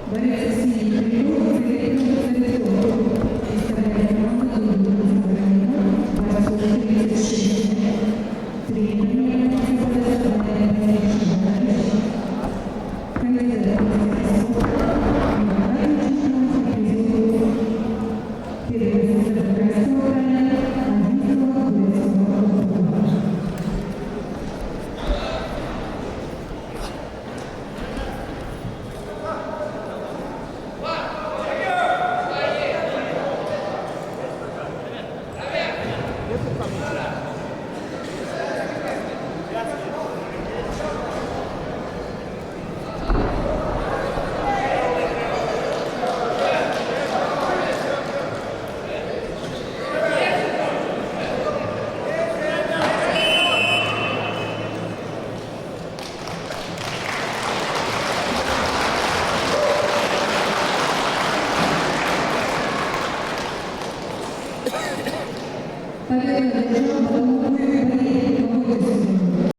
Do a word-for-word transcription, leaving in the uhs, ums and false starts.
Борец из синих трибун Филипп Цветков. Представляет команду Дубна Саврина, борцу тридцать шесть лет. Тренер мероприятия предоставляет Борис Шагарович, кандидат в мастера спорта, многократный чемпион и призёр первенства Забайкальского края, Адыгейского бурятского округа. Победу одержал Батумгуев Борис, Бакутинский.